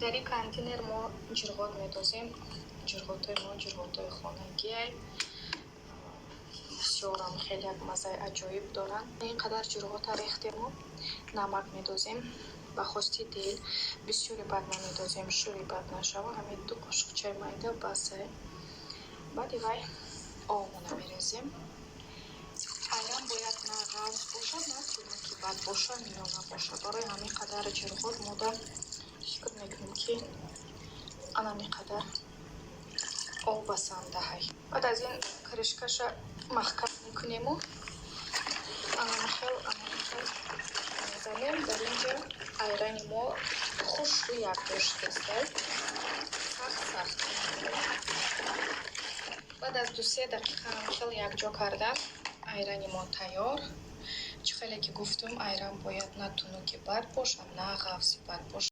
Дар ин контейнер мо ҷирғот медозем. Ҷирғотҳои мо ҷирғотҳои хонагиай, бисёрам хеле як маззаи аҷоиб доранд. Ин қадар ҷирғота рехтему намак медозем ба хости дил. Бисёре бад намедозем, шӯри бад нашава. Ҳамин 2 қошуқчаи майда басай. Баъди вай обона мерезем. Айран бояд на ғафз бошад, на тунуки бад бошад, миёна бошад. Барои ҳамин қадар ҷирғот мода фикр мекунем, ки анами қадар об басандаҳай. Баъд аз ин крышкаша маҳкам мекунему анамихел, анамихел мезанем. Дар ин ҷо айрани мо хушрӯ якҷо шудастай, сахт сахт. Баъд аз 2-се дақиқа ҳамихел якҷо кардан, айрани мо тайёр. Чӣ хеле ки гуфтум, айран бояд на тунуки бад бошад, на ғафзи бад бошад.